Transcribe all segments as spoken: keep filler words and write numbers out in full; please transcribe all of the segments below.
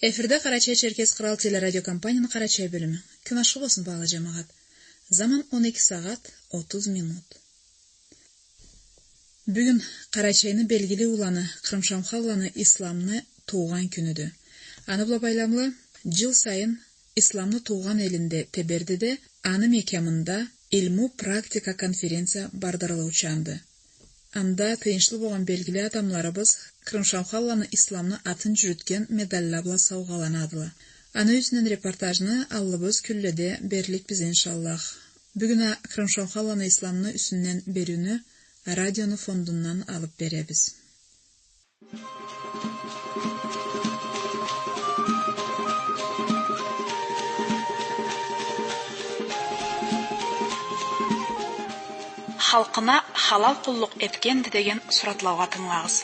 Эфирде Къарачай-Черкес Кърал телерадиокомпанияны Къарачай бёлюмю. Кюн ашхы болсун, багъалы джамагъат. Заман он эки сагъат, отуз минут. Бюгюн Къарачайны белгили уланы Кърымшаухалланы Исламны туугъан кюнюдю. Аны бла байламлы джыл сайын Исламны туугъан элинде, Тебердиде, аны мекямында илму-практика конференция бардырылыучанды. Анда тыйыншлы болгъан белгили адамларыбыз Кърымшаухалланы Исламны атын джюрютген медалла бла саугъаланадыла. Аны юсюнден репортажны аллыбыз кюнледе берликбиз, иншаллах. Бюгюн а Кърымшаухалланы Исламны юсюнден бериуню радиону фондундан алып беребиз. Халкъына халал къуллукъ этгенди деген суратлаугъа тынгылагъыз.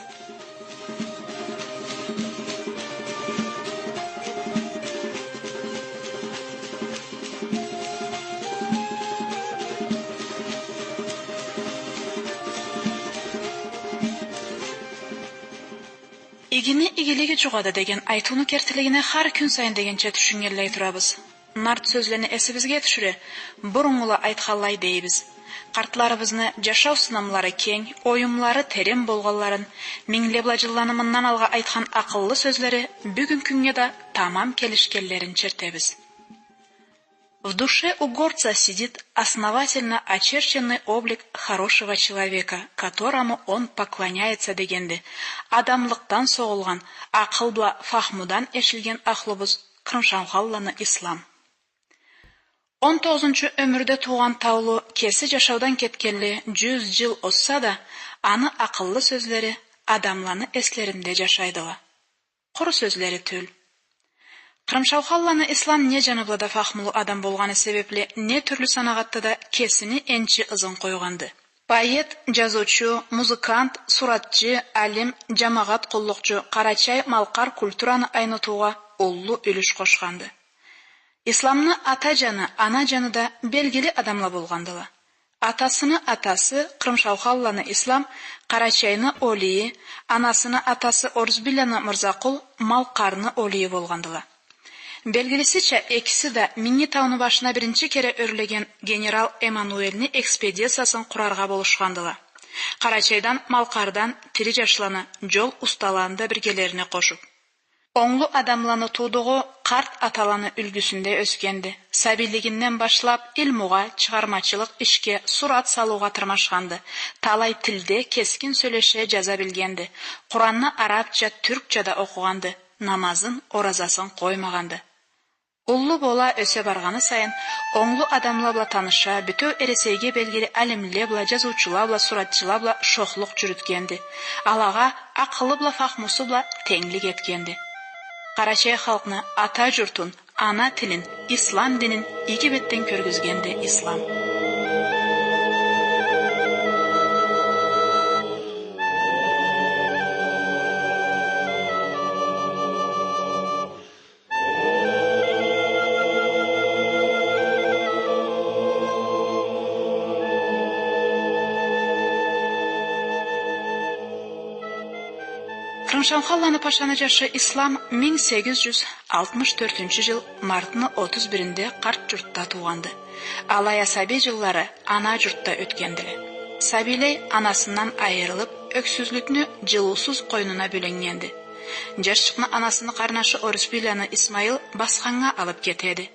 Игини игилиги джугъады деген айтыуну кертилигине хар кюн сайын дегенча тюшюннгенлей турабыз. Нарт сёзлени эсибизге тюшюре, буруннгула айтханлай дейбиз. Къартларыбызны джашау сынамлары кенг, оюмлары терен болгъанларын, мингле бла джылланы мындан алгъа айтхан акъыллы сёзлери бюгюн кюннге да тамам келишгенлерин чертебиз. В душе у горца сидит основательно очерченный облик хорошего человека, которому он поклоняется, дегенди адамлыкъдан согъулгъан, акъыл бла фахмудан эшилген ахлубуз Кърымшаухалланы Ислам. Он тогъузунчу ёмюрде туугъан таулу кеси джашаудан кетгенли джюз джыл озса да, аны акъыллы сёзлери адамланы эслеринде джашайдыла. Къуру сёзлери тюл. Кърымшаухалланы Ислам не джаны бла да фахмулу адам болгъаны себепли, не тюрлю санагъатда да кесини энчи ызын къойгъанды. Поэт, джазыучу, музыкант, суратчы, алим, джамагъат къуллукъчу, къарачай-малкъар культураны айнытыугъа уллу юлюш къошханды. Исламны ата джаны, ана джаны да белгили адамла болгъандыла. Атасыны атасы Кърымшаухалланы Ислам Къарачайны олийи, анасыны атасы Орусбийланы Мырзакъул Малкъарны олийи болгъандыла. Белгилисича, экиси да Минги тауну башына биринчи кере ёрлеген генерал Эммануэльни экспедициясын къураргъа болушхандыла. Къарачайдан, Малкъардан тири джашланы, джол усталаны да биргелерине къошуп. Онглу адамланы туудугъу къарт аталаны юлгюсюнде ёсгенди. Сабийлигинден башлап илмугъа, чыгъармачылыкъ ишге, сурат салыугъа тырмашханды. Талай тилде кескин сёлеше, джаза билгенди. Къуранны арабча, тюркча да окъугъанды. Намазын, оразасын къоймагъанды. Уллу бола, ёсе баргъаны сайын, онглу адамла бла таныша, бютеу Эресейге белгили алимле бла, джазыучула бла, суратчыла бла шохлукъ джюрютгенди. Алагъа акъылы бла, фахмусу бла тенглик этгенди. Къарачай халкъны ата джуртун, ана тилин, ислам динин иги бетден кёргюзгенди Ислам. Кърымшаухалланы пашаны джашы Ислам минг сегиз джюз алтмыш тёртюнчю джыл мартны отуз биринде къарт джуртда туугъанды. Алай а сабий джыллары ана джуртда ётгендиле. Сабийлей анасындан айырылып, ёксюзлюкню джылыусуз къойнуна бёленнгенди. Джашчыкъны анасыны къарнашы Орусбийланы Исмаил Басханнга алып кетеди.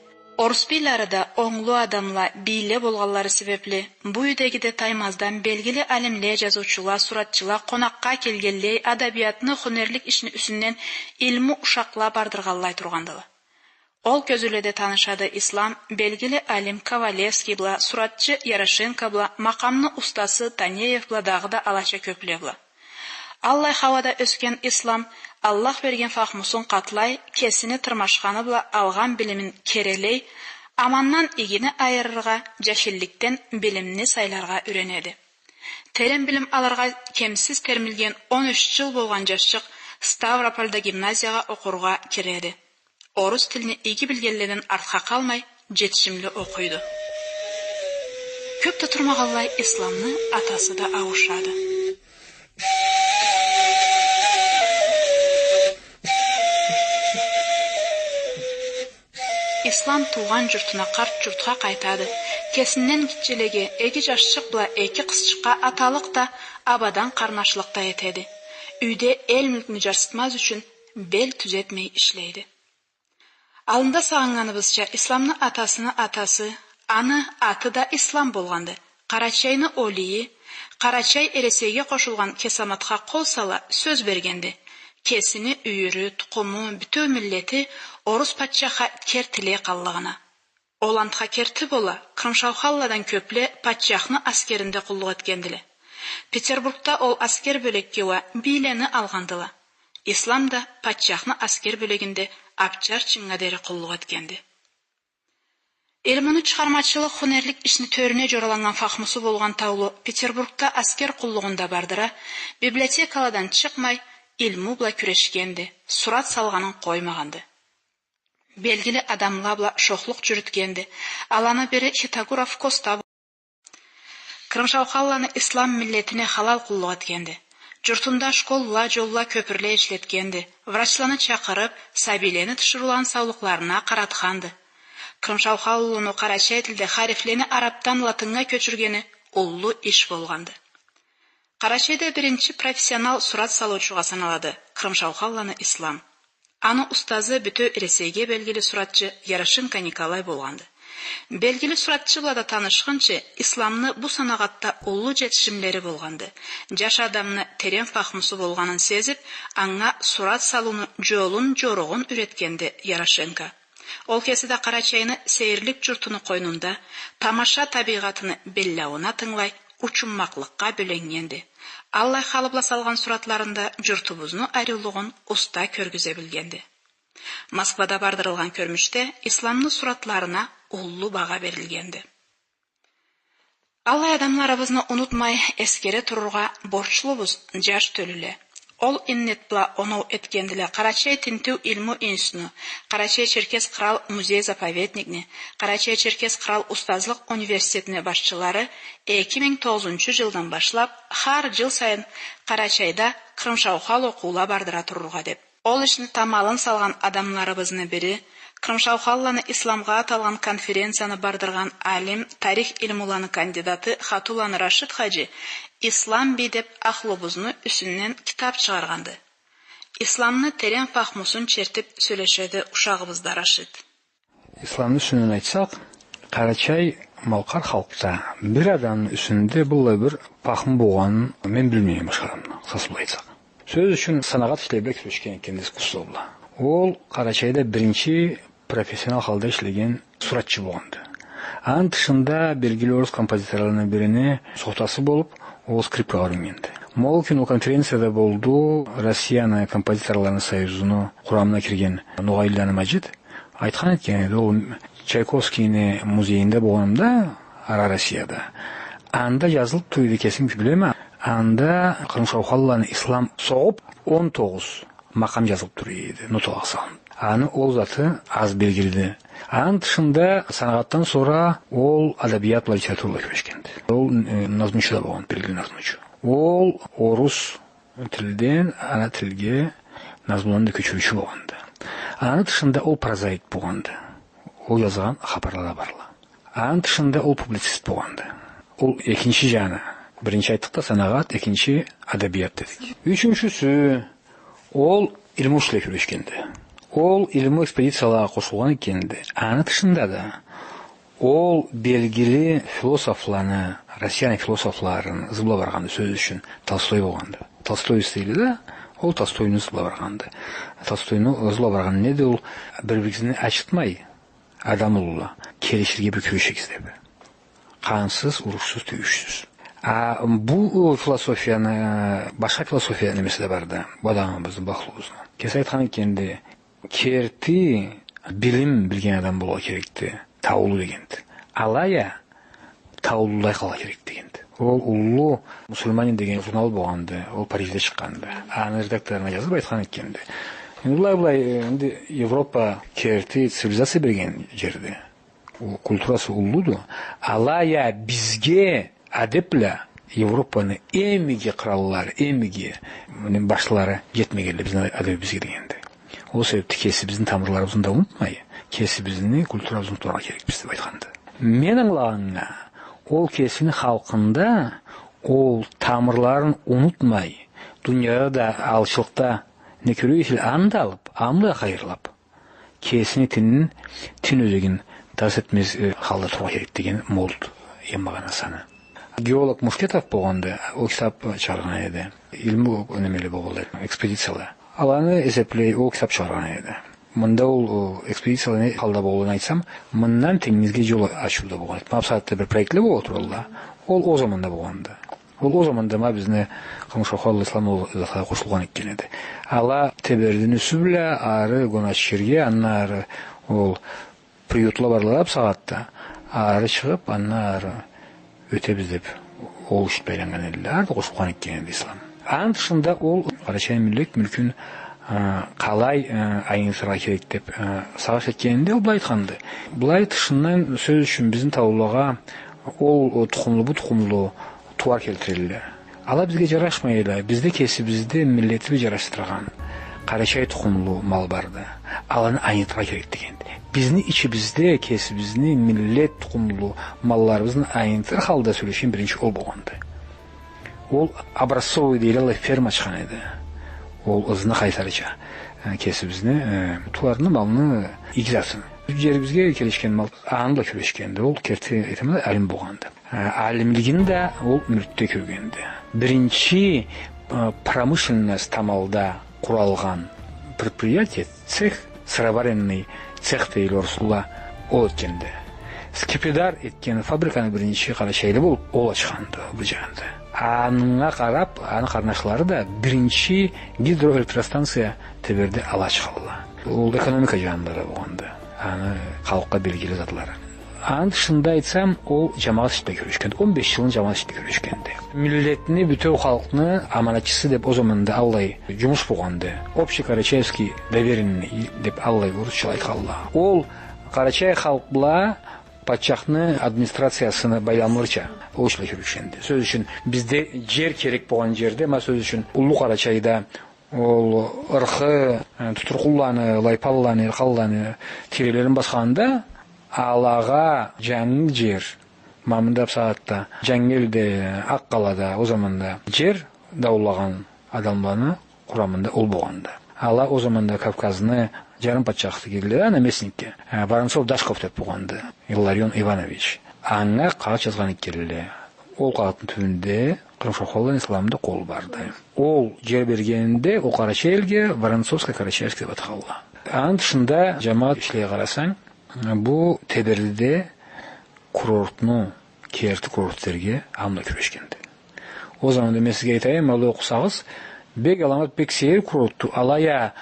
Орусбийлары да онглу адамла, бийле болгъанлары себепли, бу юйдегиде таймаздан белгили алимле, джазыучула, суратчыла къонакъгъа келгенлей, адабиятны, хунерлик ишни юсюнден илму ушакъла бардыргъанлай тургъандыла. Ол кёзюуледе танышады Ислам белгили алим Ковалевский бла, суратчы Ярошенко бла, макъамны устасы Танеев бла, дагъыда алача кёпле бла. Аллай хауада ёсген Ислам Аллах берген фахмусун къатлай, кесини тырмашханы бла алгъан билимин керелей, амандан игини айырыргъа, джахилликден билимни сайларгъа юренеди. Терен билим алыргъа кемсиз термилген он юч джыл болгъан джашчыкъ Ставропольда гимназиягъа окъургъа киреди. Орус тилни иги билгенледен артха къалмай, джетишимли окъуйду. Кёп да турмагъанлай Исламны атасы да ауушады. Ислам туугъан джуртуна, къарт джуртха къайтады. Кесинден гитчелеге, эки джашчыкъ бла эки къызчыкъгъа аталыкъ да, абадан къарнашлыкъ да этеди. Юйде эл-мюлкню джарсытмаз ючюн бел тюзетмей ишлейди. Аллында сагъыннганыбызча, Исламны атасыны атасы, аны аты да Ислам болгъанды. Къарачайны олийи, Къарачай Эресейге къошулгъан кесаматха къол сала, сёз бергенди. Кесини юйюрю, тукъуму, бютеу миллети орус патчахха кертилей къаллыгъына. Ол антха керти бола, Кърымшаухалладан кёпле патчахны аскеринде къуллукъ этгендиле. Петербургда ол аскер бёлекге уа бийлени алгъандыла. Ислам да патчахны аскер бёлегинде апчар чыннга дери къуллукъ этгенди. Илмуну чыгъармачылыкъ, хунерлик ишни тёрюне джораланнган фахмусу болгъан таулу Петербургда аскер къуллугъун да бардыра, библиотекаладан чыкъмай, илму бла кюрешгенди, сурат салгъанын къоймагъанды. Белгили адамла бла шохлукъ джюрютгенди. Аланы бири Хетагуров Коста. Кърымшаухалланы Ислам миллетине халал къуллукъ этгенди. Джуртунда школла, джолла, кёпюрле ишлетгенди. Врачланы чакъырып, сабийлени тиширыуланы саулукъларына къаратханды. Кърымшаухаллуну къарачай тилде харифлени арабдан латыннга кёчюргени уллу иш болгъанды. Къарачайда биринчи профессионал сурат салыучугъа саналады Кърымшаухалланы Ислам. Аны устазы бютеу Эресейге белгили суратчы Ярошенко Николай болгъанды. Белгили суратчы бла да танышхынчы, Исламны бу санагъатда уллу джетишимлери болгъанды. Джаш адамны терен фахмусу болгъанын сезип, анга сурат салыуну джолун, джоругъун юретгенди Ярошенко. Ол кеси да Къарачайны сейирлик джуртуну къойнунда тамаша табийгъатыны беллаууна тынгылай, учунмакълыкъгъа бёленнгенди. Аллай халы бла салгъан суратларында джуртубузну ариулугъун уста кёргюзе билгенди. Москвада бардырылгъан кёрмючде Исламны суратларына уллу багъа берилгенди. Аллай адамларыбызны унутмай, эсгере турургъа борчлубуз, джаш тёлюле. Ол иннет бла оноу этгендиле Къарачай тинтиу илму институтну, Къарачай-Черкес кърал музей-заповедникни, Къарачай-Черкес кърал устазлыкъ университетини башчылары эки минг тогъузунчу джылдан башлап, хар джыл сайын Къарачайда Кърымшаухал окъуула бардыра турургъа деп. Ол ишни тамалын салгъан адамларыбызны бири, Кърымшаухалланы Исламгъа аталгъан конференцияны бардыргъан алим, тарих илмуланы кандидаты Хатуланы Рашид хаджи «Ислам бий» деп ахлубузну юсюнден китап чыгъаргъанды. Исламны терен фахмусун чертип сёлешеди ушагъыбызда Рашид. Исламны юсюнден айтсакъ, къарачай-малкъар халкъда бир адамны юсюнде быллай бир фахму болгъанын мен билмейме башха адамны, къысхасы бла айтсакъ. Сёз ючюн, санагъат ишле бла кюрешген экен, искусство бла. Ол Къарачайда биринчи профессионал халда ишлеген суратчы болгъанды. Аны тышында белгили орус композиторларыны бирини сохтасы болуп, ол скрипкагъа юреннгенди. Ма ол кюн ол конференцияда болду Россияны композиторларыны союзуну къурамына кирген ногъайлыланы Маджит. Айтхан этген эди, ол Чайковскийни музейинде болгъанымда, ара Россияда, анда джазылып тура эди, кесим билеме, анда Кърымшаухалланы Ислам согъуп, он тогъуз макъам джазылып тура эди, ноталагъа салынып. Аны ол заты аз белгилиди. Аны тышында санагъатдан сора ол адабият бла, литература бла кюрешгенди. Ол, э, назмучу да болгъан, белгили назмучу. Ол орус тилден ана тилге назмуланы да кёчюрюучю болгъанды. Аны тышында ол прозаик болгъанды. Ол джазгъан хапарла да барла. Аны тышында ол публицист болгъанды. Ол экинчи джаны. Биринчи айтдыкъ да санагъат, экинчи адабият дедик. Ючюнчюсю, ол илму иш бла кюрешгенди. Ол илму экспедициялагъа къошулгъан экенди. Аны тышында да ол белгили философланы, Россияны философларын ызы бла баргъанды, сёз ючюн, Толстой болгъанды. Толстой ызы эди да, ол Толстойну ызы бла баргъанды. Толстойну ызы бла баргъан неди ол? Бир-биригизни ачытмай, адам улула, келиширге бир кюрешигиз деп. Къансыз, урушсуз, тюйюшсюз. А бу, о, философияны, башха философия немеси да барды. Бу адамыбызны, бу ахлубузну. Кеси айтхан экенди, керти билим билген адам болургъа керекди таулу дегенди. Алай а таулулай къалыргъа керекди дегенди. Ол уллу «Мусульманин» деген журнал болгъанды, ол Парижде чыкъгъанды. Аны редакторуна жазып айтхан экенди: былай, былай, э, энди Европа керти цивилизация берген жерди. Ол культурасы уллуду. Алай а бизге адеп бла Европаны эм иги къраллары, эм иги, муну башлары жетмегенле бизни адебибизге дегенди. Ол себепди кеси бизни тамырларыбызны да унутмай, Кесибизни культурабызны унутмагъа керекбиз деб айтханды. Мен ангылагъаннга, ол кесини халкъында ол тамырларын унутмай, дунияда да алчылыкъда не кёре эселе, аны да алыб, аны да хайырлаб, кесини тинин, тин ёзегин тас этмез, э, халда турургъа керек деген болду эм магъанасы аны. Геолог Мушкетов болгъанды, ол китаб чыгъаргъан эди. Илму немеле болгъанды, экспедицияла. Аланы эсеблей ол китаб чыгъаргъан эди. Мында ол, ол экспедицияла не халда болгъанын айтсам, мындан тенгизге джол ачыуда болгъан эди. Ма бусагъатда бир проектле болуб туралла. Ол, ол заманда болгъанды. Ол, ол заманда ма бизни Къырымшаухалланы Ислам ол затха къошулгъан этген эди. Ала Тебердини юсю бла ары Гоначкирге, андан ары ол приютла барла да бусагъатда, ары чыгъыб, андан ары ётебиз деб, ол ишиб айланнган эдиле. Ары да къошулгъан этген эди Ислам. Аны тышында ол къарачай миллет мюлкюн, а, къалай, а, айнытыргъа керек деб, а, сагъыш этгенинде ол былай айтханды. Былай тышындан, сёз ючюн, бизни таулагъа ол, ол тукъумлу, бу тукъумлу тууар келтирелле. Ала бизге джарашмайла, биз да кесибизде миллетибиз джарашдыргъан къарачай тукъумлу мал барды. Аланы айнытыргъа керек дегенди. Бизни ичибизде кесибизни миллет тукъумлу малларыбызны айнытыр халда сёлешген биринчи ол болгъанды. Ол образцовый дейле, алай ферма ачхан эди. Ол ызына къайтарырча, э, кесибизни, э, тууарны, малны иги затын. Джерибизге келишген мал, аны бла кюрешгенди. Ол керти этеме да алим болгъанды. Э, алимлигин да ол мюртде кёргенди. Биринчи, э, промышленность тамалда къуралгъан предприятие, цех, сыроваренный цех дейле орусла, ол этгенди. Скипидар этген фабриканы биринчи къарачайлы болуб ол ачханды, бу джанында. Анга къараб, аны къарнашлары да биринчи гидроэлектростанция Теберде ала ачхалла. Ол экономика джанында да болгъанды. Аны халкъгъа белгили затлары. Аны тышында айтсам, ол джамагъат ишинде кюрешгенди. Он беш джылын джамагъат ишинде кюрешгенди. Миллетни, бютеу халкъны аманатчысы деб ол заманда аллай джумуш болгъанды. Общекарачаевский доверенный деб аллай орусча айтхалла. Ол къарачай халкъ бла патчахны администрациясыны байламларыча ол ишде кюрешгенди. Сёз ючюн, бизде джер керек болгъан джерде, ма, сёз ючюн, Уллу Къарачайда ол Ырхы, э, Тутуркъулланы, Лайпанланы, Эркъанланы тийрелерин басханда, алагъа джангы джер, ма мында бусагъатда Джангелде, Акъ-Къалада, ол заманда джер даулагъан адамланы къурамында ол болгъанды. Ала ол заманда Кавказны джарым патчахлыкъ этгенле да, наместникге, э, Воронцов-Дашков деб болгъанды, Илларион Иванович. Анга къагъыт джазгъан этгенле. Ол къагъытны тюбюнде Къырымшаухалланы Исламны да къолу барды. Ол джер бергенинде ол къарачай элге Воронцовско-Карачаевск деб атхалла. Аны тышында, джамагъат ишлеге къарасанг, бу Тебердиде курортну, керти курорт этерге аны бла кюрешгенди. Ол заманда мен сизге айтайым, алай окъусагъыз, бек аламат, бек сейир курортду. Алай а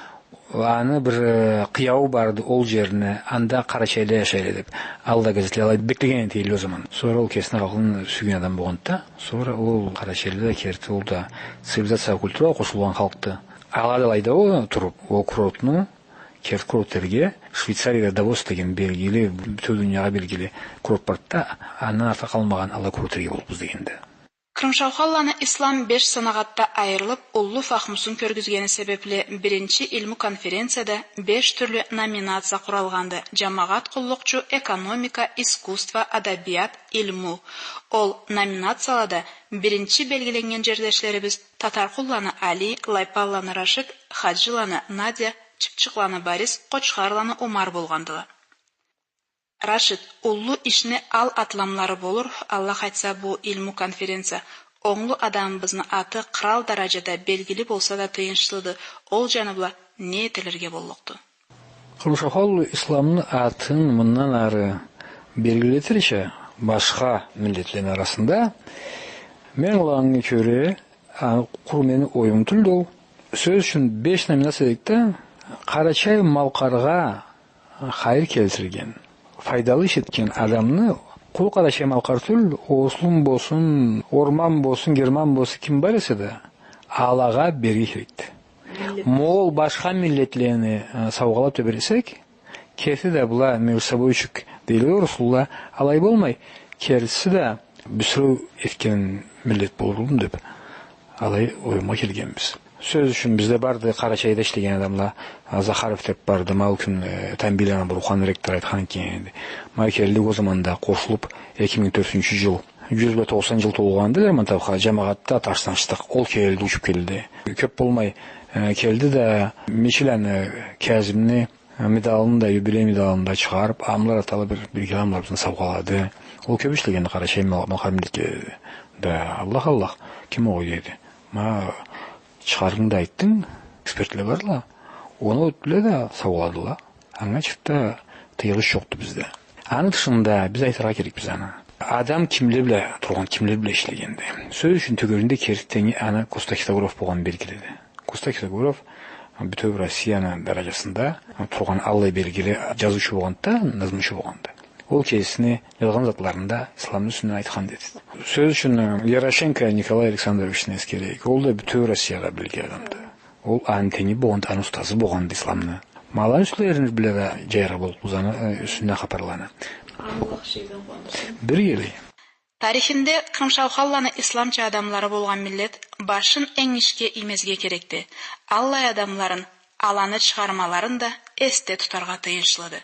аны бир, э, къыяуу барды ол джерни, анда къарачайла джашайла деб. Алай да газетле алай бек деген этелле ол заман. Сора ол кесини халкъын сюйген адам болгъанды да, сора ол къарачайлыла да керти, ол да цивилизация, культурагъа къошулгъан халкъды. Ала да алайда ол туруб, ол курортну керти курорт этерге, Швейцарияда Давос деген белгили, бютеу дуниягъа белгили курорт барды да, андан артыкъ къалмагъан алай курорт этерге боллукъбуз дегенди. Къырымшаухалланы Ислам беш санагъатда айырылыб, уллу фахмусун кёргюзгени себебли, биринчи илму конференцияда беш тюрлю номинация къуралгъанды: джамагъат къуллукъчу, экономика, искусство, адабият, илму. Ол номинациялада биринчи белгиленнген джердешлерибиз Татаркъулланы Али, Лайпанланы Рашид, Хаджиланы Надя, Чыпчыкъланы Борис, Къочхарланы Умар болгъандыла. Рашид, уллу ишни ал атламлары болур, Аллах айтса, бу илму конференция онглу адамыбызны аты кърал даражада белгили болса да тыйыншлыды, ол джаны бла не этилирге боллукъду? Къырымшаухалланы Исламны атын мындан ары белгилетирча башха миллетлени арасында, мен ангылагъаныма кёре, а, къуру мени оюм тюлдю ол. Сёз ючюн, беш номинация дедик да, къарачай-малкъаргъа хайыр келтирген, файдалы иш этген адамны къуру къарачай-малкъар тюл, осман болсун, орман болсун, герман болсун, ким бар эсе да, алагъа берирге керекди. Ма ол башха миллетлени, э, саугъалап да берсек, керти да была междусобойчик дейле орусла, алай болмай, кертиси да бюсюреу этген миллет болурму деп, алай оюмгъа келгенбиз. Сёз ючюн, бизде барды Къарачайда ишлеген адамла, а, Захаров деп барды, ма ол кюн, э, Тамбийланы бир уханы ректору айтхан экен энди. Ма келди ол заманда къошулуп, эки минг тёртюнчю джыл, джюз бла токъсан джыл толгъанды Лермонтовха, джамагъатда ташдан ачдыкъ. Ол келди, учуп келди. Кёп болмай, э, келди да, Мичиланы, Кязимни, э, медалын да, юбилей медалын да чыгъарып, амлар аталы бир, бир-эки адамларыбызны саугъалады. Ол кёп ишлегенди Къарачай мал-, малкъар миллетге да. Аллах, Аллах, ким огъай дейди. Ма чыгъарынгы да айтдынг, экспертле барла. Оноу этдиле да, саугъаладыла. Анга чыртда тыйылыш джокъду бизде. Аны тышында биз айтыргъа керекбиз аны. Адам кимле бла тургъан, кимле бла ишлегенди. Сёз ючюн, тёгерегинде керти тенги аны Коста Хисагуров болгъаны белгилиди. Коста Хисагуров бютеу Россияны даражасында тургъан аллай белгили джазыучу болгъанды да, назмучу болгъанды. Ол кесини джазгъан затларында исламны юсюнден айтхан деди. Сёз ючюн, Ярошенко Николай Александровични эсгерейик. Ол да бютеу Россиягъа белгили адамды. Ол аны тенги болгъанды, аны устазы болгъанды исламны. Ма аланы юслерин бла да джаяргъа боллукъбуз аны, э, юсюнден хапарланы. Аллах шейдан къуандырсын. Бир кере. Тарихинде Кымшаухалланы исламча адамлары болгъан миллет башын энгишге иймезге керекди. Аллай адамларын, аланы чыгъармаларын да эсде тутаргъа тыйыншлыды.